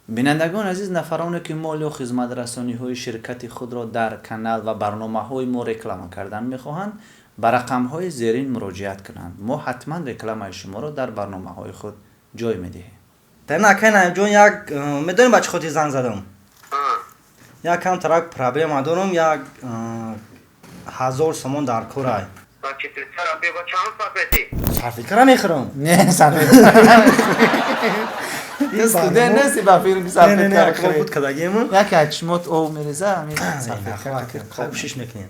Бинандагони азиз, нафароне ки мол ё хизматрасониҳои ширкати худро дар канал ва барномаҳои мо реклама кардан мехоҳанд, ба рақамҳои зерин муроҷиат кунанд. Мо ҳатман рекламаи шуморо дар барномаҳои худ ҷой медиҳем. Дар акай Наимҷон, як медонем, ба чӣ хотир занг задам? Як камтарак проблема дорам, як 1000 сомон дар корай. Сарфикара мехӯрам. Не, студент нести, ба филм сарфикара буд кадагиему. Яке аз чишмот об мереза, ҳамин сарфикара кӯшиш мекунем.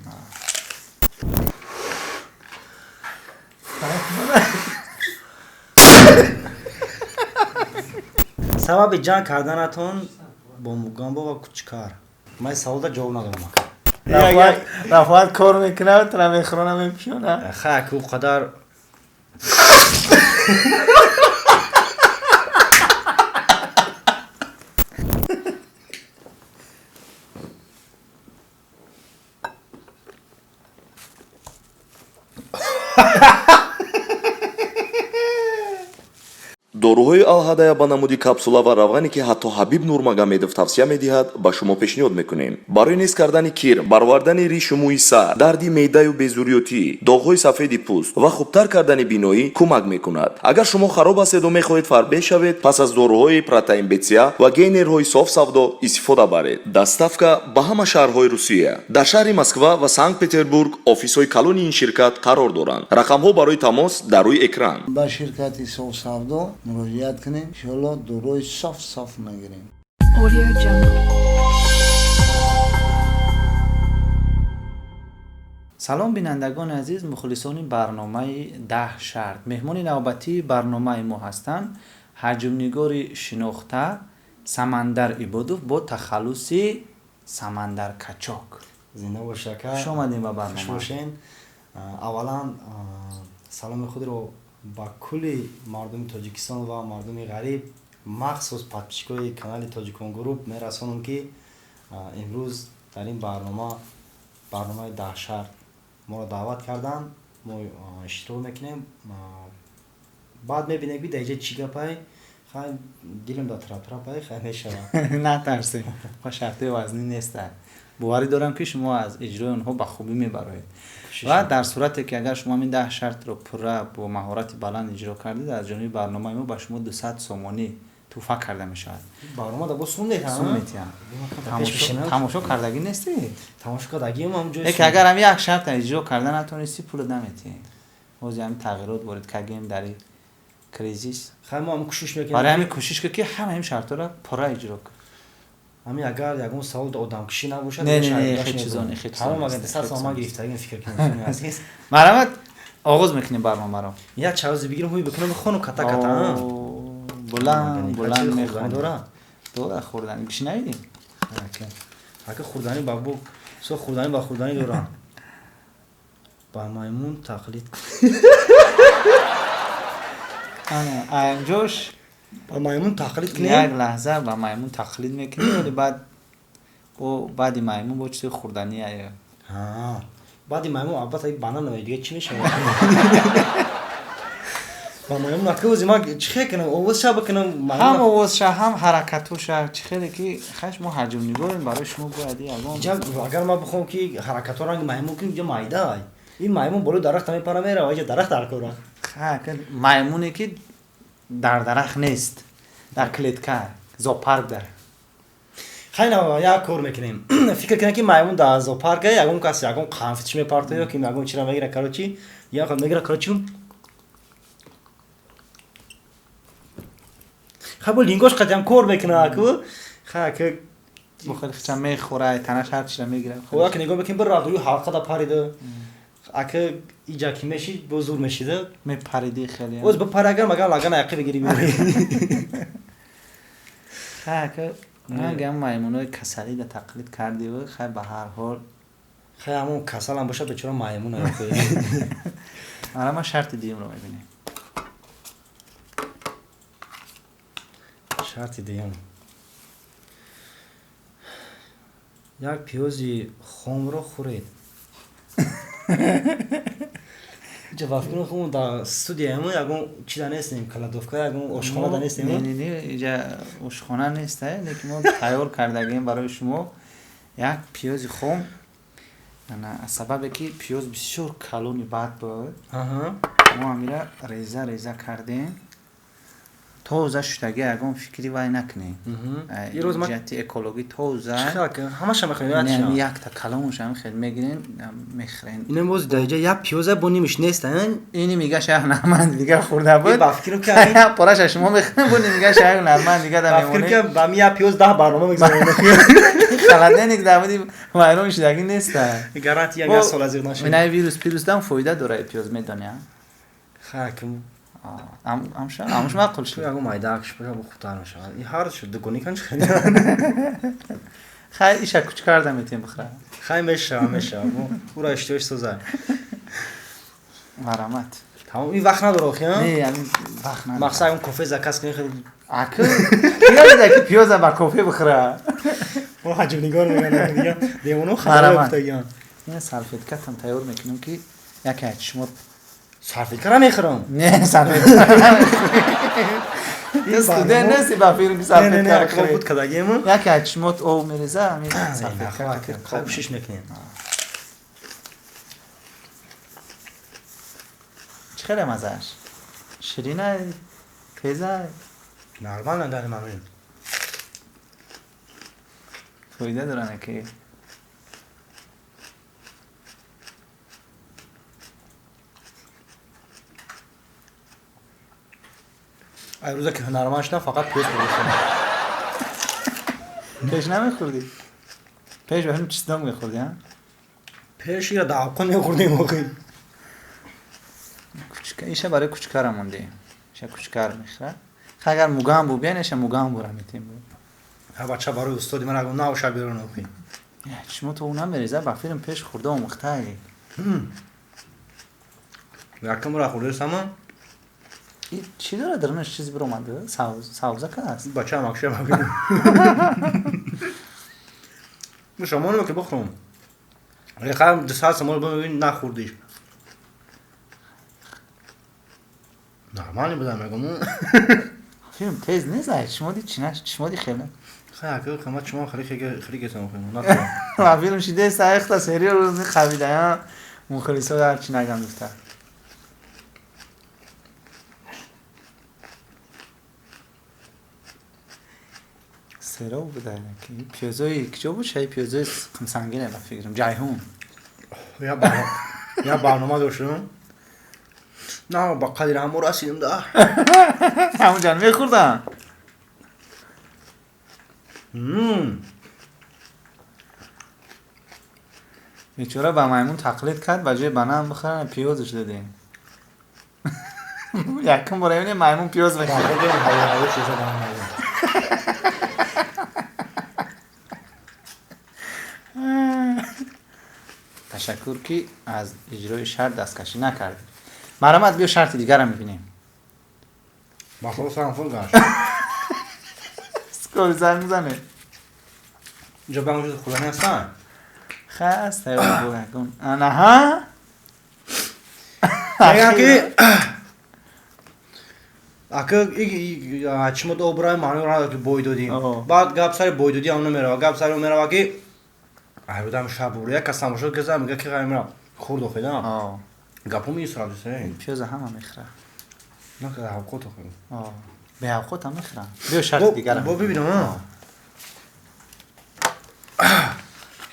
Сабаби ҷанг карданатон бо Мугамбо ва Кучкар? Ман саволда ҷавоб надорам. Рафоат кор мекунад, тра мехӯрона, мепӯшона. Хай, ку қадар. Доруҳои Алҳадая ба намуди капсула ва равғане, ки ҳатто Ҳабиб Нурмагомедов тавсия медиҳад, ба шумо пешниҳод мекунем. Барои нест кардани кир, баровардани ришу мӯи сар, дарди меъдаю безурётӣ, доғҳои сафеди пӯст ва хубтар кардани биноӣ кӯмак мекунад. Агар шумо хароб ҳастеду мехоҳед фарбеҳ шавед, пас аз доруҳои Протеин Бетсия ва гейнерҳои Соф Савдо истифода баред. Доставка ба ҳама шаҳрҳои Русия. Дар шаҳри Москва ва Санкт Петербург офисҳои калони ин ширкат қарор доранд. Рақамҳо барои тамос дар рӯи экран. Ба ширкати Софсавдо муроҷиат кунем, иншоалло доруҳои соф соф мегирем. Audio Jungle. Салом, бинандагони азиз, мухлисони барномаи 10 шарт. Меҳмони навбатии барномаи мо ҳастанд ҳаҷмнигори шинохта Самандар Ибодов бо тахаллуси Самандар Качок. Зинда бош, ака. Хуш омадем ба Хуш барнома. бошен. Аввалан, саломи худро ба кулли мардуми Тоҷикистон ва мардуми ғариб, махсус подписчикои канали Тоҷикон Груп мерасонам, ки имрӯз дар ин барнома, барномаи 10 шарт, моро даъват карданд. Мо иштирок мекунем. Баъд мебинем, ки дар инҷа чӣ гапай. Хай, дилам дар тратрапай, хай, мешавад. Натарсед, ва шартҳои вазнӣ нестанд. Боварӣ дорам, ки шумо аз иҷрои онҳо ба хубӣ мебароед. Ва дар сурате ки агар шумо ҳамин 10 шартро пурра бо маҳорати баланд иҷро кардед, аз ҷониби барномаи мо ба шумо 200 сомонӣ тӯҳфа карда мешавад. Барнома да бо сум метиҳанд? Сум метиҳанд. Тамошо кардагӣ нестӣ? Тамошо кардагиам ҳам ҷои. Яке агар ҳами як шарта иҷро карда натонистӣ, пуло наметиҳем. Ҳозир ҳамин тағйирот ворид кардем дар ин кризис. Хай, мо ҳам кӯшиш мекунем. Барои ҳамин кӯшиш кун, ки ҳама ин шартҳоро пурра иҷро кун. Ҳамин агар ягон савол одамкушӣ набошад. Не, не, не, хел чизо не, хел чизо Ҳамон нест, магар 100 хел сомон чизо. гирифтагим, фикр кунем, азиз. Марҳамат, оғоз мекунем барномаро. Як чавзи бигирам, ҳуй бикунам, бихону ката ката. О, буланд буланд мехонӣ. Дора. Дора хӯрданӣ. Гӯши навидем? Ака, хӯрданӣ ба бу со, хӯрданӣ ба хӯрданӣ дора. Ба маймун тақлид. Ана анҷош. Ба маймун тақлид Як кунем. лаҳза ба маймун тақлид мекунӣ, вале баъд бо баъди маймун бо чизи хӯрданӣ ая. Баъди маймун албатта банан, дига чӣ мешавад? Ба маймун, ака, ози ман чӣ хел кунам? Овозша бикунам? Ҳам овозша, ҳам ҳаракатоша, чӣ хеле ки хаш. Мо ҳаҷмнигорем, барои шумо бояд ягон Агар ман бихоҳам, ки ҳаракатҳо ранги маймун кунем, иҷа майда. Ин маймун болои дарахта мепара, мерава, иҷа дарахт дар кора. Маймуне ки дар дарахт нест, дар клетка, зоопарк дар. Хай, як кор мекунем. Фикр кунем, ки маймун дар зоопарка, ягон кас ягон қанфитиш мепартоё, ки ягон чира мегира, короче, як мегира, короче. Хай, бо лингош қатиам кор мекуна, ку хай, ки. Бо хеле хича мехӯра, танаш ҳар чира мегира. Як нигоҳ мекунем, бир радуи ҳалқа да парида. Ака, иҷа ки мешид, бо зур мешида. Мепариди хеле. Оз бипара, агар магар лагана яқи бигири. Хай, ака, ангам маймунои касалида тақлид кардиву, хай, ба ҳар ҳол. Хай, ҳамон касалам бошад, бечора маймун. Ара, ма шарти дуюмро мебинем. Шарти дуюм: як пиёзи хомро хӯред. Иҷа ба фикр хум дар студия мо ягон чиза нестем, кладовка, ягон ошхона да нестем. Не, не, не, иҷа ошхона нест, лекин мо тайёр кардагем барои шумо як пиёзи хом. Аз сабабе ки пиёз бисёр калони бад буд, мо амира реза реза кардем. Тоза шудаги, ягон фикри вай накунем. Ҷиҳати экологӣ тоза. Ҳамаша мехӯрем. Якта калонша хел мегирен, мехӯрен. Ина боз дар иҷа як пиёза бо нимиш нест, ини мигаша як ҳунарманд дигар хӯрда буд. Ба фикрм ки пораша шумо мехӯрем, бо нимигаша як ҳунарманд дигар да мемонем. Фикр ки ба ми як пиёз 10 барнома мегзарем. Холодильник дар буди вайрон шудагӣ нест. Гарантия як сол аз нашуд. Инаи вирус пирусдам фоида дора пиёз, медони, хакм. Амш маъқул шуд. Ягон майдаакш боша, хубтар мешавад. И ҳар шуд дугони кан чӣ хай иша куч карда метем бихӯра. Хай мешава, мешава. Ура иштиёш соза. Марҳамат. Тамом, ин вақт надора охи, Не, ҳамин вақт надора. Мақсад ягон кофе заказ кунӣ хеле. Аку киёза ки пиёза ба кофе бихӯра. Мо ҳаҷмнигор мегӯянд дига. Девоно хабар гуфтагиан. Ин салфеткатам тайёр мекунем ки яке аз шумо салфеткара мехӯрам. Не, салфетка. Студент нести ба филм ки салфетка бихӯрӣ. Буд кадагиему. Яке аз чишмот об мереза, ҳамин салфетка. Кӯшиш мекунем. Чӣ хеле мазааш? Ширинай? Тезай? Нормально дар мамин. Фоида дорана ки ай рӯза ки ҳунарманд шудам, фақат пиёз хӯрдам. Пеш намехӯрдӣ? Пеш ба ҳам чиздон мехӯрдӣ, ҳа? Пеш ира даҳқон мехӯрдем охи. Кучка, иша барои кучкара мондем. Иша кучкар мехӯрад. Ха агар мугам бу биён, иша мугам бура метем. Ҳа бача барои устоди ман агар навша берун охи. Шумо то ӯ намереза, ба филм пеш хӯрда омӯхтаи. Якум бора хӯрдасама. Чӣ дорад дарунаш, чиз биромада? Савзака аст? Бача макша макша. Шумо ки бихӯрам. Рақам 200 сомон бимебин нахӯрдиш. Нормально буда мегум. Филм тез нест, ай шумо ди чинаш, шумо ди хеле. Хай ака кама шумо хеле хеле хеле гесам хӯрам. Ва филм шиде саихта серия рӯз хабида, я мухлисо дар чи нагам гуфта. Серов буда ки пиёзои киҷо буд? Шаи пиёзои қимсангине ба фикрам. Ҷайҳун. Я барнома доштам. На ба қадри ҳамо расидам да. Ҳамонҷа мехӯрдам. Бечора ба маймун тақлид кард, ба ҷои банан бихӯран пиёзш додем. Якум бора мебинем маймун пиёз мехӯрад. Ташаккур ки аз иҷрои шарт дасткашӣ накардед. Марҳамат, биё шарти дигарро мебинем. Ба сарам фур гашт. Скори занг мезанед. Инҷо ба чиз хӯрданӣ ҳастанд? Хай аст, ягон. Анаҳа? Мегӯям ки ака чимо обрай маъно надорад ки бой додим. Баъд гап сари бой додӣ ам намерава, гап сари он мерава ки ай одам шаб бур як кас тамошо кеза мега ки ғай мера хурд охида. Гапо мисрад се. Пиёза ҳама мехӯрад. На ки авқот охи. Бе авқот ҳам мехӯрам. Биё шарти дигарам. Бо бибинам.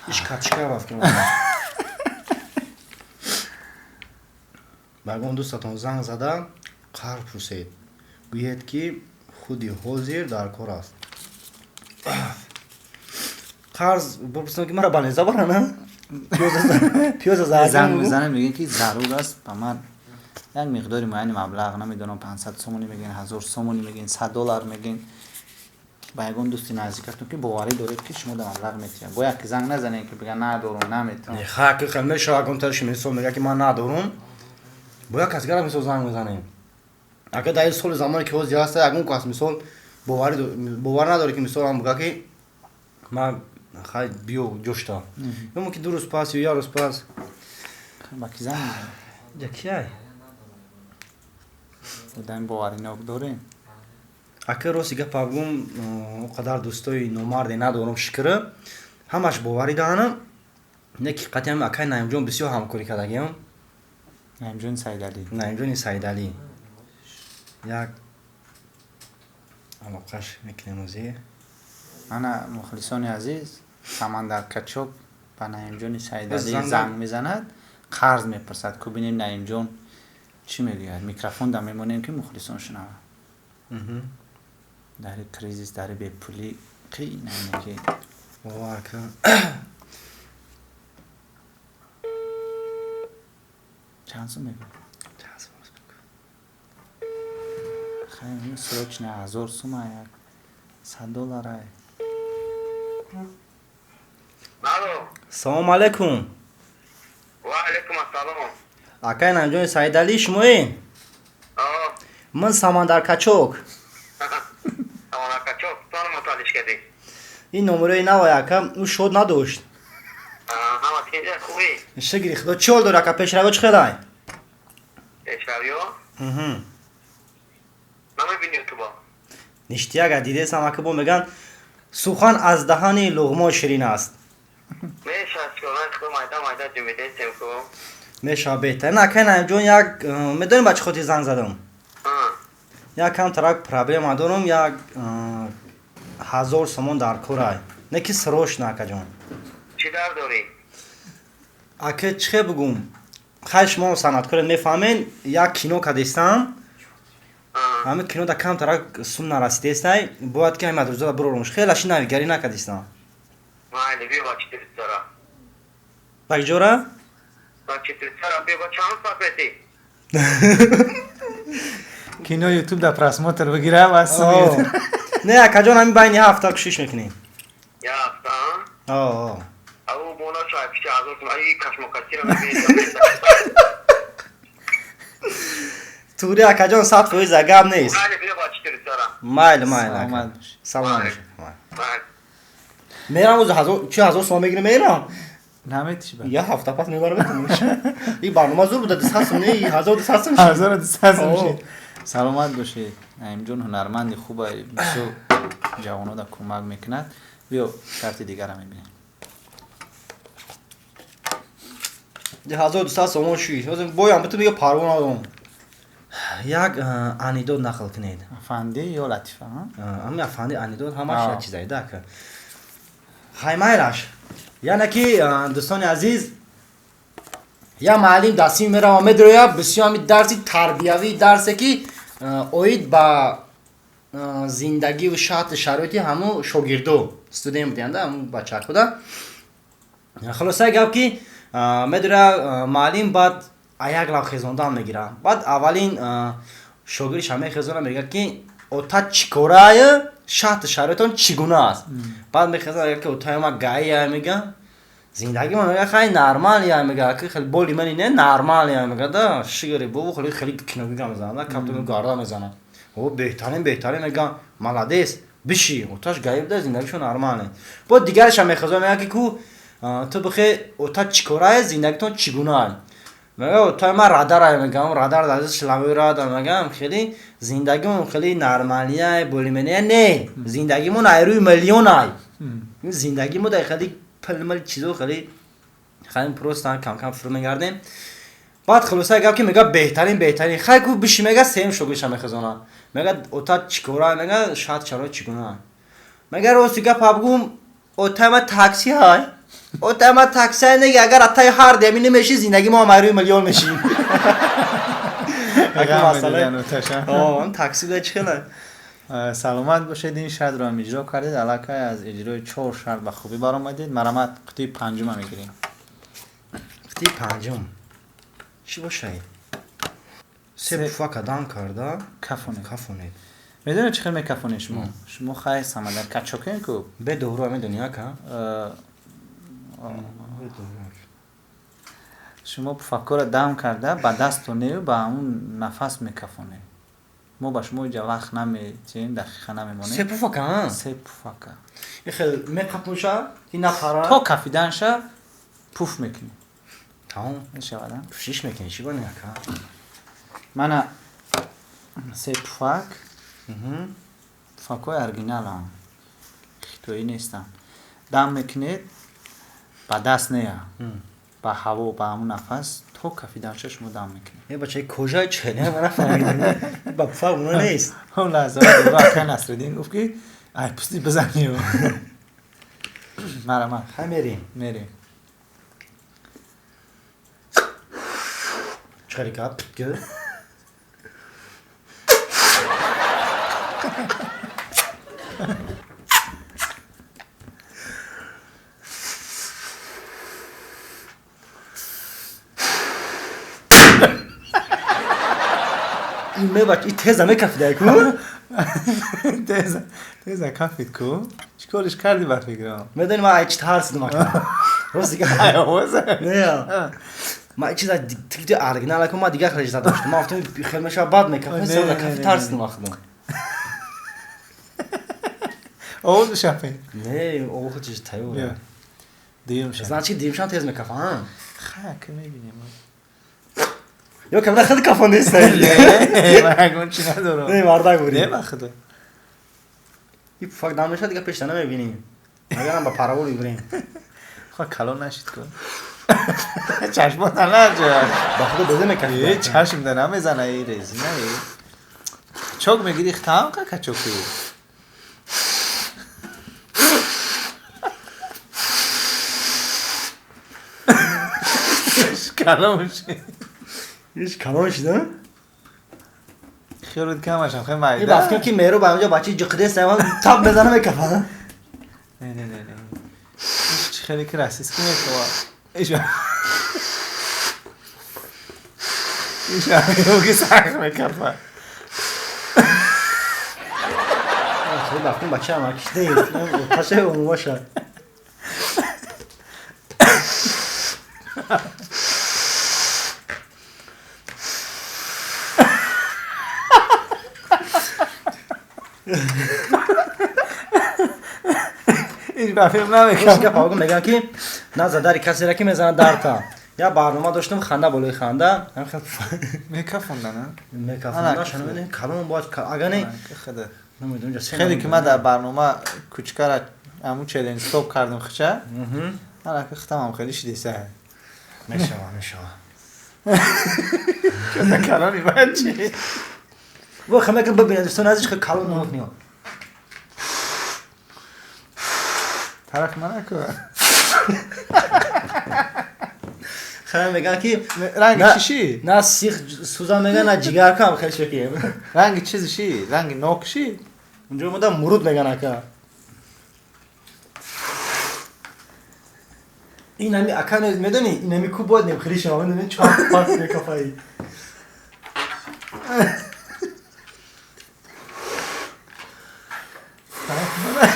Иш качка рафт. Ба ягон дӯстатон занг зада қар пурсед. Гӯед ки худи ҳозир дар кор аст. Қарз бипурсам ки мара ба неза барана? Пиёза занг мезанем, мегӯем ки зарур аст ба ман як миқдори муайяни маблағ, намедонам 500 сомонӣ мегӯен, 1000 сомонӣ мегӯен, 100 доллар мегӯен, ба ягон дӯсти наздикатон ки боварӣ доред ки шумо да маблағ метиҳад. Бояд ки занг назанед ки бигӯяд надорум, наметавонам. Ха ки хел мешавад, ягон тарши мисол мегӯяд ки ман надорум, бояд кас дигара мисол занг мезанем. Агар дар ин соли замоне ки ҳозир ҳаста, ягон кас мисол бовар надорад ки мисол ам бигӯяд ки ман хай биё ҷошта. Ё мумкин 2 рӯз пас ё 1 рӯз пас. Ба ки занг мезанед? Ҷа кияй? Одами боваринок дорем. Ака, рости гапа бигӯм, он қадар дӯстои номарде надорам, шукр, ҳамаш боварӣ даҳанам. Не ки қатъиан акай Наимҷон бисёр ҳамкорӣ кардагиам. Наимҷони Саидалӣ. Наимҷони Саидалӣ. Як алоқаш мекунем озӣ. Ана, мухлисони азиз, Самандар Качок ба Наимҷони Саидалӣ занг мезанад, қарз мепурсад. Ку бинем, Наимҷон чӣ мегӯяд. Микрофон да мемонем, ки мухлисон шунаванд. Дари кризис, дари бепулӣ қийин ки. Бовар кун. Чанд сум мегӯяд? Хайр, срочно 1000 сума, як 100 долларай. Алло. Салому алайкум. Ва алайкум ассалом. Акай Наимҷони Саидалӣ, шумоед? Аа. Ман Самандар Качок. Самандар Качок, тон муталиш кардӣ. Ин номерои навай, ака, ӯ шод надошт. Ҳама тинҷа, хубӣ? Шукри Худо. Чӣ ҳол дори, ака, пешравиё чӣ хелай? Пешравиё? Намебини ютуба? Ништяк дидесам, ака, бо меган, сухан аз даҳани луғмо ширин аст. Мешавад, чикор, худо майда майда ҷумидесем ку. Мешавад, беҳтарин. Акай Наимҷон, як медонем, ба чӣ хотир занг задам? Як камтарак проблема дорам, як 1000 сомон дар корай. Не ки срочно, акаҷон. Чӣ дар дорӣ? Ака, чӣ хел бигӯм, хай, шумо санъаткоред, мефаҳмед. Як кино кадестам, ҳамин кинода камтарак сум нарасидестай, бояд ки ҳамин рӯзода бирорумш. Хеле ши навигарӣ накардистам. Майли, биё ба четыртсара. Ба иҷора? Ба четыртсара биё, ба чанд соат метӣ? Кино ютуб да просмотр бигира ва. Не, акаҷон, ҳамин байни ҳафта кӯшиш мекунем. Я ҳафта? О. Ау бона шай пиши 1000 сум, ай кашмокасиро мебинед. Тури, акаҷон, 100%, гап нест. Майли, биё ба четыртсара. Майли, майли. Саломат бошед. Саломат бошед. Мерам, ӯзи ҳазор чи 1000 сом мегирем, мерам. Наметиши ба. Я ҳафта пас мебарам. И барнома зур буда, 200 сум не, 1200 сум. 1200 сум шид. Саломат бошед, Наимҷон, ҳунарманди хуба, бисёр ҷавонода кӯмак мекунад. Биё, шарти дигара мебинем. 1200 сомон шуд, боям биту мега, парво надорам. Як анекдот нақл кунед. Афанди ё латифа? Ами афанди, анекдот, ҳамаш як чизайда, ака. Хай, майлаш. Яъне ки, дӯстони азиз, як муаллим дастӣ мерава, медроя, бисёр ҳами дарси тарбиявӣ, дарсе ки оид ба зиндагиву шарту шароити ҳамун шогирдо, студент будианда, ҳамун бачак буда. Хулосаи гап ки, медора муаллим, баъд як лав хезондан мегира. Баъд аввалин шогирдша мехезона, мегӯяд ки ота чӣ корае, шарту шароитон чӣ гуна аст? Баъд мехезона, мегӯяд ки отаи ма гаия, мега, зиндагӣ ма, мега, хай, нормалия, мега, ки хеле боли мани не, нормалия, мега, да, шигари бобу, хеле хеле киногига мезанад, капту гарда мезанад. О, беҳтарин, беҳтарин, мега, молодец, биши. Оташ гаиб да, зиндагишо нормале. Бо дигарашам мехезона, мега ки ку ту бихе, ота чӣ корае, зиндагитон чӣ гуна? Мега, отаи ма радарае, мегам, радар дар шилавои рада, мегам, хеле зиндагимон хеле нормалия, болимения не, зиндагимон айрӯи миллионай, зиндагимо дар хеле пилмил чизо, хеле хеле просто камкам фур мегардем. Баъд хулосаи гап ки, мега, беҳтарин, беҳтарин, хай, ку биши, мега. Сеюм шогирдша мехезона, мега, ота чӣ кора, мега, шарт шароит чӣ гуна? Мега, рости гапа бигӯм, отаи ма такси ҳай, отаи ма такси ҳай, неги агар атаи ҳар деми намеши, зиндагӣ мо ҳам айрӯи миллион мешим. Такси буда, чӣ хела. Саломат бошед, ин шартро ҳам иҷро кардед. Аллакай аз иҷрои чор шарт ба хубӣ баромадед. Марамат, қутии панҷума мегирем. Қутии панҷум чӣ бошад? Се пуфака дам карда кафонед. Кафонед. Медонед, чӣ хел мекафонед шумо? Шумо хай Самадар Качокен ку. Бе доруа медони, ака? Шумо пуфакҳоро дам карда, ба дасту нею, ба ҳамун нафас мекафонед. Мо ба шумо иҷа вақт наметиҳем, дақиқа намемонем. Се пуфака? Се пуфака. Хел меқапмуша ки нафара. То кафиданша пуф мекунӣ. Тамом. Мешавад? Кӯшиш мекунӣ, чӣ бони, ака? Мана. Се пуфак. Пуфакҳои оригиналанд, хитоӣ нестанд. Дам мекунед, ба даст нея, ба ҳаво, ба ҳамун нафас то кафиданша шумо дам мекунед. Э, бачаи кожа че? Не, ман нафаҳмидам. Ба пуфак уна нест. Он лаҳза акай Насриддин гуфт, ки ай пусти бизанӣ. Марама. Хай, мерем. Мерем. Чӣ гап? Гӯ. Ин мебач, и теза мекафидай ку? Теза, теза кафид ку. Чӣ кориш кардӣ, ба фикрам? Медонӣ, ман ай чӣ тарсидам, ака? Рости гап. Ай овоза. Не. Ман чиза тикти оригинал ку, ман дигар хеле доштам. Ман гуфтам, хел мешава, бад мекафад, Не, сада не, кафи не, тарсидам вақтам. Овоз бишапем. Не, овоз чиз тайёр. Биё. Дуюм ша. Значит, димшам тез мекафа, а? Хай, ки мебинем. Ё камра хеле кафа нест. Не, ман ягон чӣ надорам. Не, мардак бурӣ. Не, ба худо. И пуфак дам мешавад, дигар пешта намебинем. Агарам ба паровоз бибирем. Хо, калон нашид ку. Чашмота наҷа. Ба худо, беза Э, мекафи. чашм да намезана и резина. Э. Чок мегири, хтам ка качоки. Калон шид. Иш калон шида? Хиёлот камашам, хеле И майда. ба фикрам ки меро ба ҳамҷо бачаи ҷиқидест, ман тап мезана, мекафа. Не, не, не, не. Иш чӣ хеле ки расистки мекова. Иш Иш ки сахт мекафа. Хеле ба фикрам бача ам кишдест. Паша умумаша. Иш ба филм Рост намекафа. гап огу, мегӯям, ки наза дари касеро ки мезанад дарта. Я барнома доштам, ханда болои ханда. Ҳам хел Мекафонда, на? мекафонда, Ана, шана медонем, калон бояд ага не. Худа. Намедонам, ҷа се Хеле ки ман дар барнома кучкара ҳамун челлендж стоп кардам хича. Ана ки хитамам хеле шидеса. Мешава, мешава. Чота калони бачи. Во хама ки бибинед, дӯстон азиз, хел калон намекунем. Тараф ман наку. Хеле мегӯям, ки Ранги На- чӣ ши? на сих сӯзан мегӯян, на ҷигаркам хел шоки. Ранги чизи ши? Ранги нок ши? Унҷо омада муруд мегӯян, ака. Ин ҳами ака, медонӣ, ин ҳами ку бояд немхелӣ шава, медонӣ, чанд пас мекафаи. Тараф ман.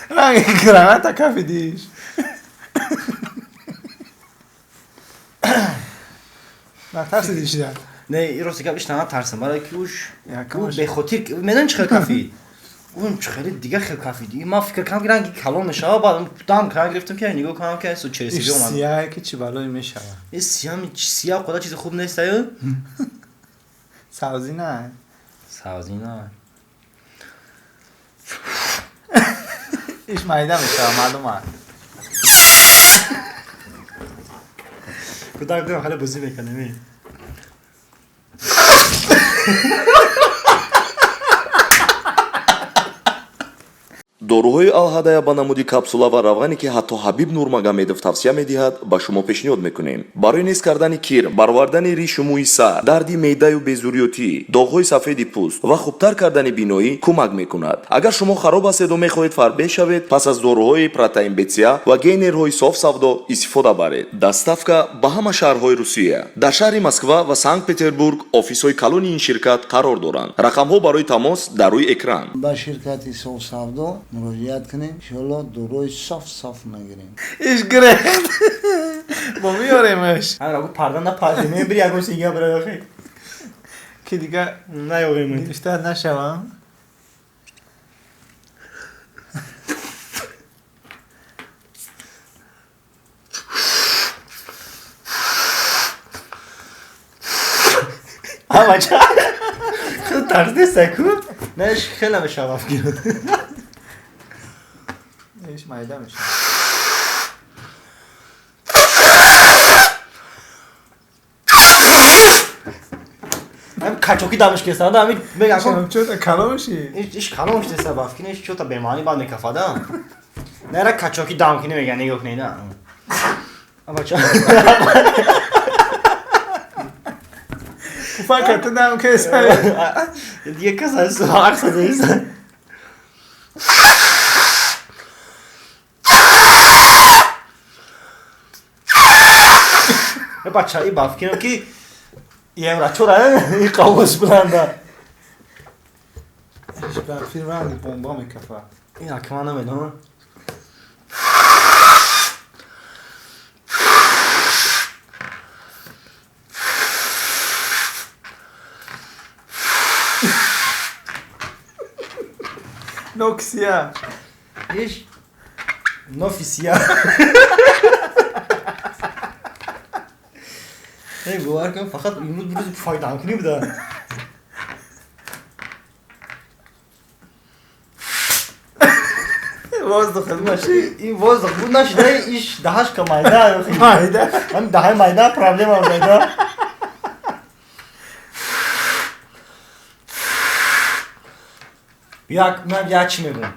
Ранги граната кафидиш. Натарсидиш да. Не, и рости гап, иш на тарсам, барои ки уш Якумаш. ӯ бехотир, медонӣ, чӣ хел кафид? Ӯ чӣ хеле дигар хел кафид. И ман фикр кардам, ки ранги калон мешава, баъд дам кардам, гирифтам, ки нигоҳ кунам, ки су Иш чересиги омад. сияе ки чӣ балое мешава. И сиям, сия худа чизи хуб нест, аю? Савзӣ на. Савзӣ на. Иш майда мешава, маълум аст. Кӯдак дем, хеле бозӣ мекунем. Доруҳои Алҳадая ба намуди капсула ва равғане, ки ҳатто Ҳабиб Нурмагомедов тавсия медиҳад, ба шумо пешниҳод мекунем. Барои нест кардани кир, баровардани ришу мӯи сар, дарди меъдаю безурётӣ, доғҳои сафеди пӯст ва хубтар кардани биноӣ кӯмак мекунад. Агар шумо хароб ҳастеду мехоҳед фарбеҳ шавед, пас аз доруҳои Протеин Бетсия ва гейнерҳои Соф Савдо истифода баред. Доставка ба ҳама шаҳрҳои Русия. Дар шаҳри Москва ва Санкт Петербург офисҳои калони ин ширкат қарор доранд. Рақамҳо барои тамос дар рӯи экран. Ба ширкати Соф Савдо муроҷиат кунем, иншоалло дорои соф соф мегирем. Иш гирехт. Бо меёремаш. Ҳамин агу парда напардем, мебири ягон сига бира. Ки дигар Наёвем. гирифта нашавам. Ҳама ча худ тарздеса ку наш хеле мешава фикр. Иш майда мешава. Ҳам качоки дамш кесанда ҳами меган Шам чота каломши. Иш каломш деса ба фикр иш чота бемаъни бад мекафада. Нера качоки дам кини меган нигоҳ кунед. Абача. Пуфака ту дам кеса. Дига кас аз ҳақ задист. Бача, и ба фикрам ки еврачора и қавос буланда. Иш ба фирма бомба мекафа. Ин акма намедонам. Ноксия. Иш нофисия. Эй, бовар кун, фақат имрӯз бирӯз фоидамкунӣ буда. Воздух маши. Ин воздух буд нашуда, иш даҳаш ка майда. Майда. Ҳам даҳаи майда проблема майда. Як ман як чӣ мегӯям.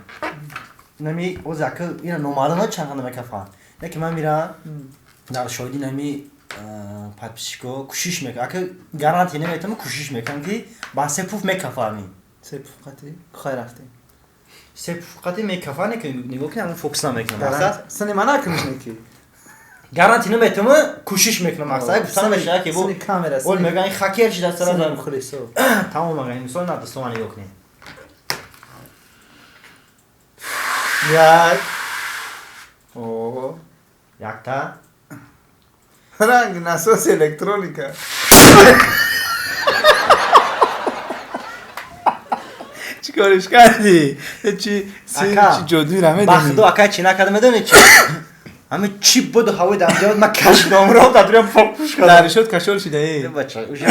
Нами оз яка ина номаълум чанд қанда мекафанд. Яке ман мирам дар шоҳиди нами подписчико кӯшиш мекунам. Ака гарантия наметавонам, кӯшиш мекунам ки ба се пуф мекафами. Се пуф қати хай рафтем. Се пуф қати мекафа не ки нигоҳ кунем, ҳамон фокус намекунам. Мақсад Сани мана куниш неки. Гарантия наметавонам, кӯшиш мекунам. Мақсад гуфтан мешавад ки бу Сани камера. ол мегӯянд ин хакер шуда сара Сани дар мухлисо. Тамом ага, ин мисол на дӯстон нигоҳ кунем. Як. О. Якта. Ранг насос электроника. Чӣ кориш кардӣ? Чи Ака, чи ҷодуира ба медонӣ? худо ака чӣ накарда медонӣ чи? Ҳами чӣ буду ҳавои дамҷавод ман кашидам ро дар дурям пок пуш кардам. Дар решот кашол шидаи. Бача, уже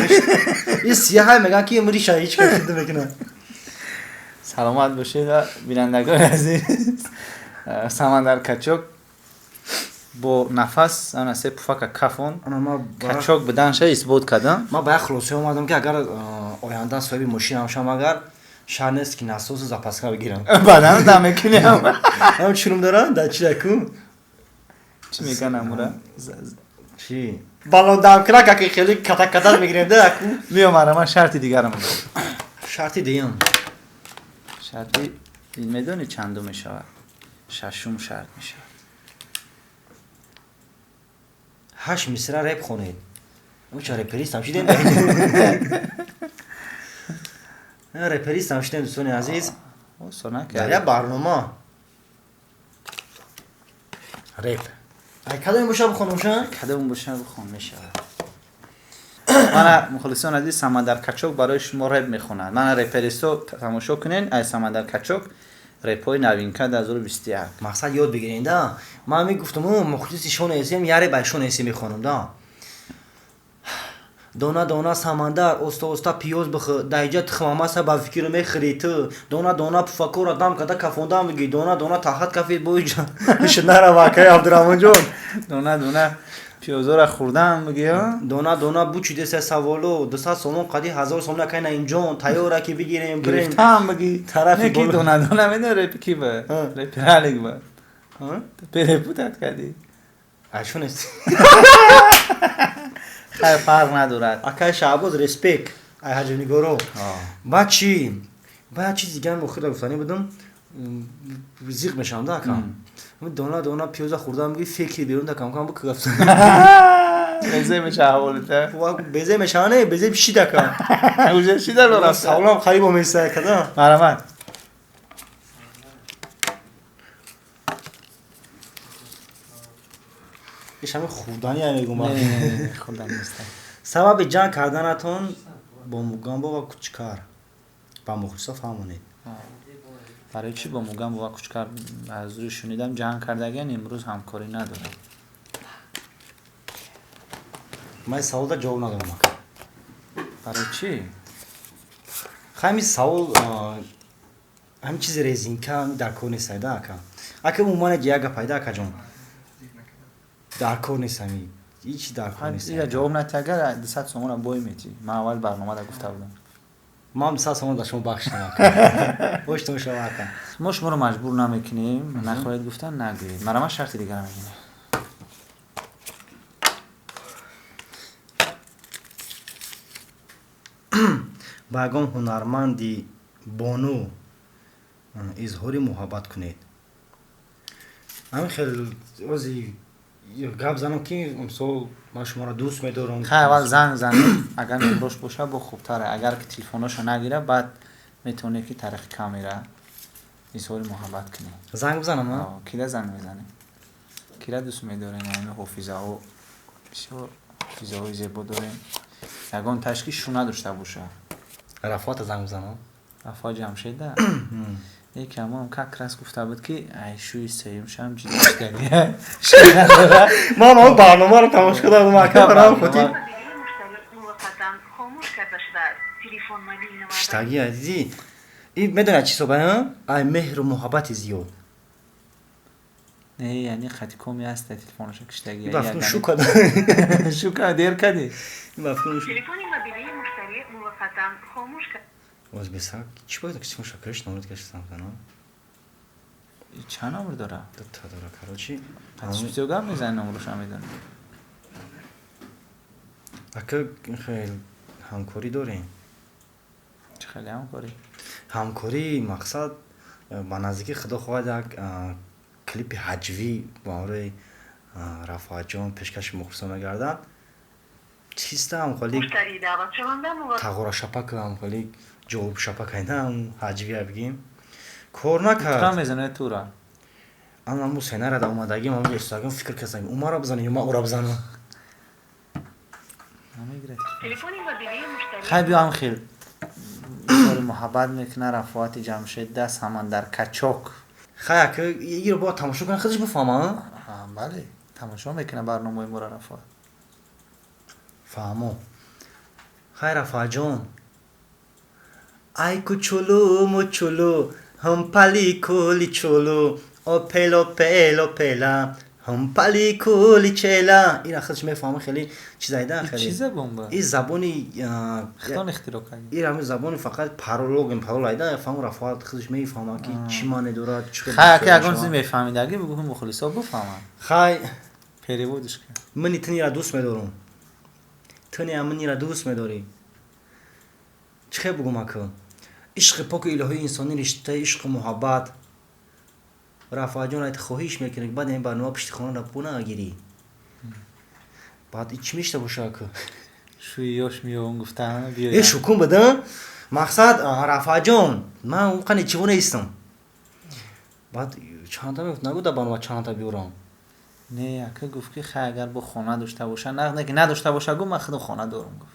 ин сияҳай мегӯянд ки риша ҳеҷ кас шуда мекунад. Саломат бошед ва бинандагони азиз. Самандар Качок бо нафас ана се пуфака кафон Ана ма качок буданша исбот кардам. Ман ба як хулоса омадам ки агар оянда соҳиби мошинам шавам, агар шаҳр нест ки насосу запаска бигирам. Баъдан дам мекунем. Ҳам чунум дорам дар чи ку? Чӣ меган амура? Чи? Балон дамкунак аки хеле ката-ката мегирем да аку. Биёмара ман шарти дигарам мегӯям. Шарти дуюм. Шарти медонӣ чандум мешавад? Шашум шарт мешавад. 8 мисра реп хонед. Уча реперистам шидем. Реперистам шидем дӯстони азиз. Осон Дар як барнома. Реп. Ай кадом боша бихонам ша? Кадом боша бихон мешавад. Мана мухлисон азиз, Самандар Качок барои шумо реп мехонад. Мана реперисто тамошо кунен, ай Самандар Качок репҳои новинка 2021. Мақсад ёд бигирен да. Ман мегуфтам, мухлиси шон эсем, яре бай шон эсем мехонам да. Дона дона самандар, оста оста пиёз бихӯ, даиҷа тухмамаса ба фикру мехӯри ту. Дона дона пуфакора дам када кафонда мегӣ, дона дона таҳат кафид боиҷа. Иши нарава акай Абдураҳмонҷон. Дона дона пиёзора хӯрдаам мегӣ, ҳа? Дона дона бучидеса саволо, 200 сомон қади 1000 сомон акай Наимҷон, тайёра ки бигирем, бирем. Гирифтаам мегӣ. Тарафи Не ки боло. дона дона медонӣ репи ки ба? Ҳа. Репи Ралик ба. Ҳа? Перепутат кардӣ. Ай шон эст. Хайр, фарқ надорад. Акай Шаҳбоз респект. Ай ҳаҷмнигоро. Баъд чӣ? Баъд як чиз дигарам охир гуфтанӣ будам. Зиқ мешавам да акам. Дона дона пиёза хӯрдам мегӣ фекри берун да кам кам бу кафтам. Безе меша ҳаволита. Безе мешава не, безе шид акам. Уже шида ло рафта. Саволам қариб оместа када. Марҳамат. Иш ҳами хӯрдани ам мегӯм. Не, хӯрдан нест. Сабаби ҷанг карданатон бо Мугамбо ва Кучкар ба мухлисо фаҳмонед. Барои чӣ бо Мугамбо ва Кучкар аз рӯи шунидам ҷанг кардагиан, имрӯз ҳамкорӣ надоранд. Ман саволда ҷавоб надорам ака. Барои чӣ? Ҳамин савол, ҳамин чизи резинка дар кор нест, айда ака. Ака, умуман як гап, айда акаҷон, дар кор нест ҳами ҳеч, дар кор нест. Ира ҷавоб натӣ, агар 200 сомона бой метӣ. Ман аввал барномада гуфта будам. Ман 200 сомон дар шумо бахшидам, ака, боштон шава, ака. Мо шуморо маҷбур намекунем, нахоҳед гуфтан, нагӯед. Мара ман шарти дигара мегӯям. Ба ягон ҳунарманди бону изҳори муҳаббат кунед. Ҳамин хел ози гап занам, ки мисол ман шуморо дӯст медорам. Хай, аввал занг занед, агар номрош боша, бо хубтаре. Агар ки телефоношо нагира, баъд метавонед, ки тариқи камера изҳори муҳаббат кунед. Занг бизанам? Кира занг мезанед? Кира дӯст медорем? Ҳамин ҳофизаҳо, бисёр ҳофизаҳои зебо дорем. Ягон ташки шу надошта боша. Рафоата занг бизанам. Рафоат Ҷамшеда? Яке ҳамон как раз гуфта буд, ки ай шӯи сеюмшам ҷидо. Ман он барномаро тамошо карда будам, ака, барам хотир. Штаги азизи, и медонад чӣ ҳисоба? Ай меҳру муҳаббати зиёд. Не, яъне хати коми аста, телефоноша киштаги. Шу када. Шу када, дер кади. Телефони мобилии муштарӣ муваққатан хомӯш. Оз бесак чӣ бояд, ки телефон шакариш номер кашидам кана. Чанд номер дора? Дута дора, короче. Бисёр гап мезани, номероша медонӣ. Ака, хел ҳамкорӣ дорем. Чӣ хеле ҳамкорӣ? Ҳамкорӣ, мақсад, ба наздикӣ, худо хоҳад, як клипи ҳаҷвӣ ба ҳамроҳи Рафоатҷон пешкаши мухлисон мегардад. Чиста ҳамхоли тағора шапака, ҳамхоли ҷавоб шапака, ина ҳаҷвия бигем, кор накард. Мезанад тура. Ана му сенара да омадагим, ам истагим, фикр кардам, умара бизанам ё ман ура бизанам. Хай, биё, ҳам хел изҳори муҳаббат мекуна Рафоати Ҷамшед да Самандар Качок. Хай, ака, иро бояд тамошо кунад, худаш бифаҳма. Бале, тамошо мекуна барномаи моро Рафоат. Фаҳмо. Хай, Рафоатҷон, ай кучулу мучулу, ҳампали кули чулу, опело пело пела, ҳампали кули чела. Ира худаш мефаҳма, хеле чизайда. Хеле чи забон ба? И забони худон ихтироъ кард. Ира ҳамин забони фақат парологем, парол айда фаҳм. Рафоат худаш мефаҳма, ки чӣ маъне дорад, чӣ. Хай, ака, ягон чизе мефаҳмидаги бигӯ, мухлисо бифаҳманд. Хай. Перевод ш кар. Мани тунира дӯст медорам, туни аминира дӯст медорӣ. Чӣ хел бугум, ака? Ишқи поки илоҳии инсонӣ, риштаи ишқу муҳаббат. Рафоатҷон, айт хоҳиш мекунем, баъд ин барнома пишти хона пу нагирӣ. Баъд чӣ мешта боша, ака? Шӯи ёш меёвам гуфта. Э, шукун бада. Мақсад, Рафоатҷон, ман он қани чиво нестам. Баъд чанда мегуфт, нагу дар барнома чанда биёрам. Не, ака, гуфт, ки хай, агар бо хона дошта боша, нағ не, ки надошта боша, гуфт, ман худам хона дорам, гуфт.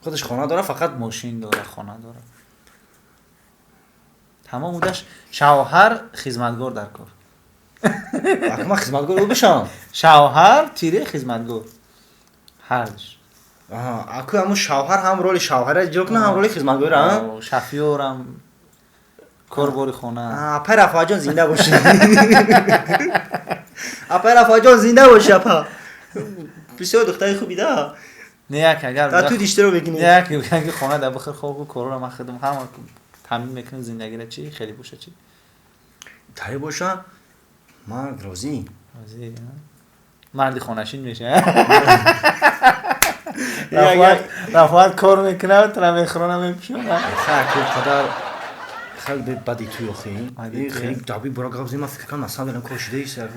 Худаш хона дора, фақат. Мошин дора, хона дора, тамом будаш. Шавҳар, хизматгор дар кор. Ака, ман хизматгор ӯ бишам? Шавҳар тире хизматгор, ҳардуш. Аку, ҳамун шавҳар ҳам роли шавҳара иҷро кунад, ҳам роли хизматгора. Шафёрам, корбори хона. Апай Рафоатҷон, зинда бошӣ. Апай Рафоатҷон, зинда бошӣ, апа. Бисёр духтари хуби да. Не, як агар ту иштиро мекунӣ. Не, як ки хона да бихӯр, хоб, корора ман худам ҳама таъмин мекунам, зиндагира чӣ хеле боша, чӣ? Тари боша, ман розӣ. Розӣ, марди хонашин меша. Рафоат кор мекунад, тура мехӯрона, мепӯшона. Қадар хеле бади ту охи, хеле даби бора гап зима, фикр кардам, асlan дорам кор шуда.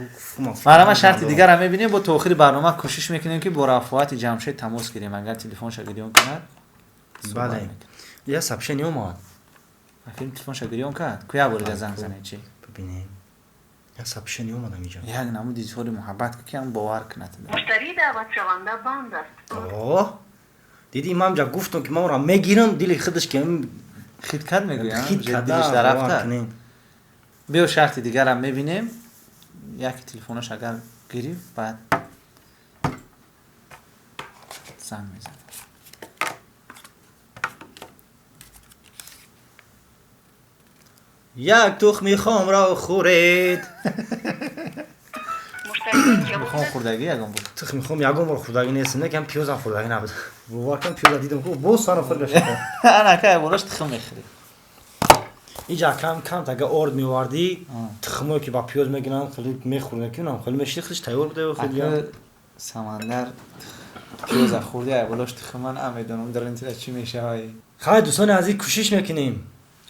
Мара шарти дигарам мебинем, бо то охири барнома кӯшиш мекунем, ки бо Рафоати Ҷамшед тамос гирем, агар телефонша гирён кунад. Бале, я сообщение омад. Филм телефонша гирён кард ку, як бори занг занед, чи? Бибинем, я сообщение омад ҳамиҷа. Як намуди изҳори муҳаббат, ки ҳам бовар кунад. Муштарии даъватшаванда банд аст. О, диди, ман ҷа гуфтам, ки ман ӯро мегирам, дили худаш ки хит кард, мегӯям. Хит дилиш дарафта. Биё, шарти дигарам мебинем. Яке телефонаш агар гирифт, баъд занг мезанад. Як тухми хомро хӯред. Хом хӯрдагӣ ягон бор? Тухми хом ягон бор хӯрдагӣ нест, не кам пиёзам хӯрдагӣ набуд. Бовар кун, пиёза дидам, ку боз сарам фир гашт. Ана кай болаш тухм мехӯрӣ. Иҷа кам кам тага орд меовардӣ, тухмое ки ба пиёз мегиранд, хеле мехӯрда, ки унам хеле мешид, хеле тайёр буда хеле. Самандар пиёза хӯрди, ай болаш тухм, ман намедонам дар ин чӣ мешавад. Хай, дӯстони азиз, кӯшиш мекунем.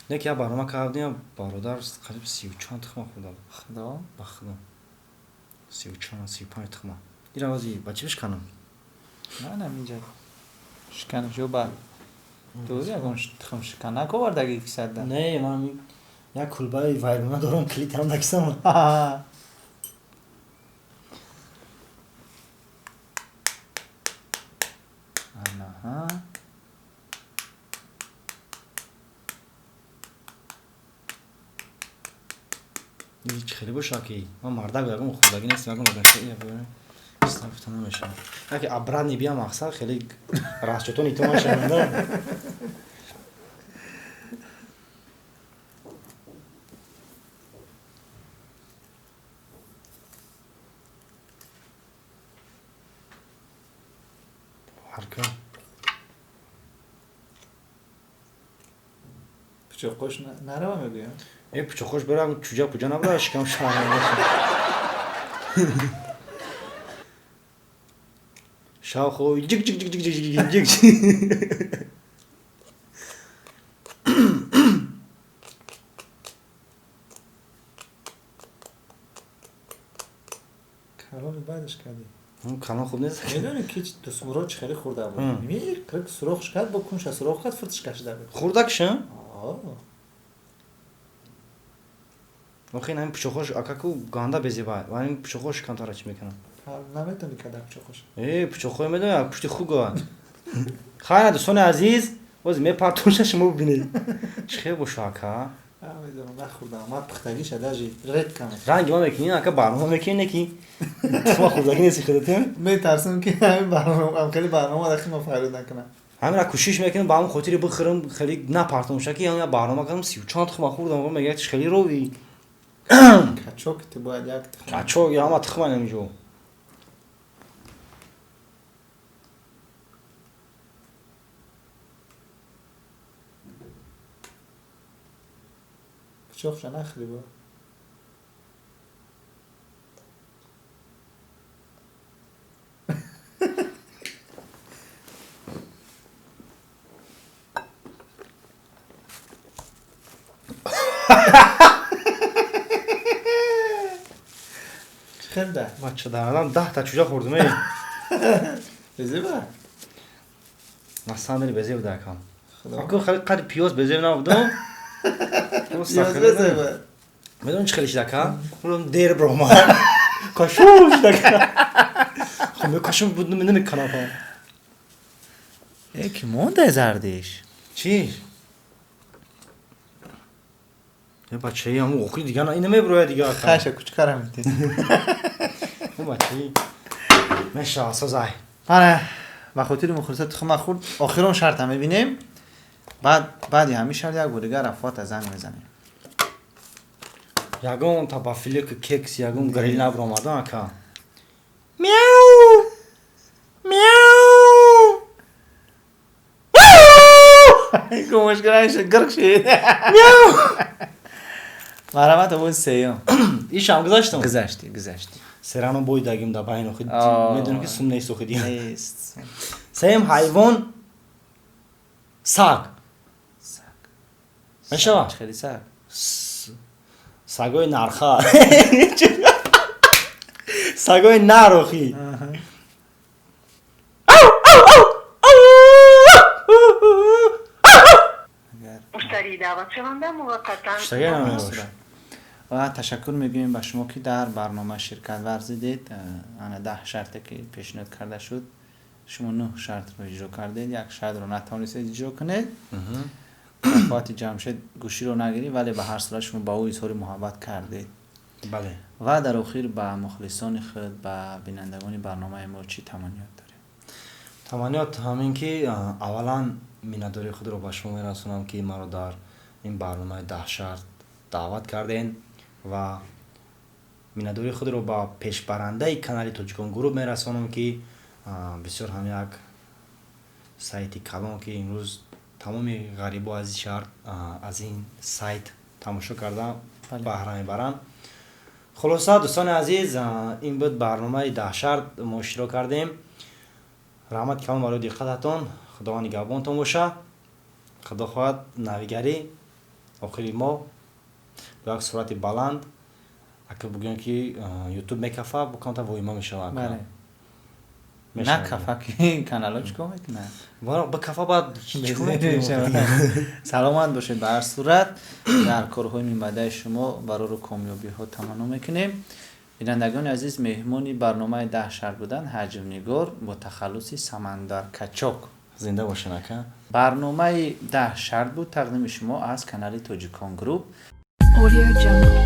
Не ки я барнома кардем, бародар, қариб 30 чанд тухма хӯрда. Худо? Ба худо. 30 чанд, 35 тухма. Ира ози ба чӣ бишканам? Ман ҳаминҷа шиканаш ё ба дори ягон тухм шиканак овардаги кисада? Не, ман як кулбаи вайрона дорам, калитам дар кисам. Анаҳа. Чӣ хеле боша ки ман мардак ягон хӯрдагӣ нест, ягон гуфта намешавад. Яке обратный биям, мақсад хеле расчётони ту машаванда. Ҳарка. Пичоқош нарава мегӯям. Э, пичоқош берам, чуҷа куҷа набура, шикам шарманда. Шав хо ҷик ҷик ҷик ҷик ҷик ҷик ҷик. Калони баъдаш кардӣ. Калон хуб нест. Медонӣ ки Дусмурод чӣ хеле хӯрда буд? Миқрик сурохш кард, бо кунша сурох кард, фуртш кашида буд. Хӯрдакша? Охи ин ҳамин пичоқош акаку ганда безеба. Ва ин пичоқош камтара чӣ мекунам? Наметони када пичоқош. Э, пичоқҳое медонӣ, пушти хуга. Хайр, дӯстони азиз, боз мепартонша, шумо бибинед. Чӣ хел боша, ака? Намедонам, нахӯрдам. Ман пухтагиша даже редко мехӯрам. Ранги ма мекунӣ, ака, барнома мекунӣ, не ки тухма хӯрдагӣ нести худатон? Метарсам ки ҳамин барнома, ҳам хеле барнома дахи ма фарёд накунам. Ҳамина кӯшиш мекунам, ба ҳамон хотири бихӯрам, хеле напартонша, ки ҳамина барнома кардам, 30 чанд тухма хӯрдам, мегӯяд хеле рови. Качок ти бояд як тухм. Качок ҳама тухма инҷо. Пичоқша нахӯри бо. Чӣ хелда? Бача, дар 10 та чӯҷа хӯрдум, э. Безеба? На самом деле безеб да, акам. Аку хеле қадри пиёз безеб набудам. Пиёз безеба. Медонӣ чӣ хеле шид, ака? Дер брома. Кашум шид, ака. Хоб мекашум буд, намеканам. Э, ки монда зардиш? Чӣ? Э, бачаи ҳамун охири дига ина меброяд дига, ака. Хаша кучкара мети. Ӯ бачаи меша созай. Ана ба хотири мухлиса тухма хӯрд, охирон шарта мебинем. Баъд баъди ҳамин шарт як бор дигар Рафоата занг мезанем. Ягон та ба филик кекс, ягон грил набромада, ака. Мяу! Мяу! Гумошгаранша гирқ шид. Мяу! Марҳамат, овози сеюм. Ишам гузаштам. Гузашти, гузашти. Серано бой дагим да байна охи. Медонам ки сум нест охи дига. Нест. Сеюм ҳайвон саг. Саг. Мешава? Чӣ хели саг? Сагои нарха. Сагои нар охи. Агар Муштарии даъватшаванда муваққатан Муштарӣ намебошад. Ва ташаккур мегӯем ба шумо, ки дар барнома ширкат варзидед. Ана 10 шарте ки пешниҳод карда шуд, шумо нӯҳ шартро иҷро кардед, як шартро натавонистед иҷро кунед. Рафоати Ҷамшед гӯширо нагирифт, вале ба ҳар сурат шумо ба ӯ изҳори муҳаббат кардед. Бале. Ва дар охир ба мухлисони худ, ба бинандагони барномаи мо чӣ таманниёт доред? Таманниёт ҳамин ки аввалан миннатдории худро ба шумо мерасонам, ки маро дар ин барномаи 10 шарт Даъват кардем ва миннатдории худро ба пешбарандаи канали Тоҷикон Груп мерасонам, ки бисёр ҳам як сайти калон, ки имрӯз тамоми ғарибо аз ин шаҳр аз ин сайт тамошо карда баҳра мебаранд. Хулоса, дӯстони азиз, ин буд барномаи «10 шарт», мо иштирок кардем. Раҳмати калон барои диққататон. Худованд нигаҳбонтон боша. Худо хоҳад, навигарӣ охири моҳ бо як суръати баланд. Ака, бигӯем, ки Ютуб мекафа, бо камтар воҳима мешавад. Накафа, ки канало чӣ кор мекунад? Бикафа, баъд чӣ кор мекунем? Саломат бошед. Ба ҳар сурат, дар корҳои минбаъдаи шумо барору комёбиҳо таманно мекунем. Бинандагони азиз, меҳмони барномаи «10 шарт» буданд ҳаҷвнигор бо тахаллуси Самандар Качок. Зинда бошен, ака. Барномаи «10 шарт» буд, тақдими шумо аз канали Тоҷикон Груп. Audio Jungle.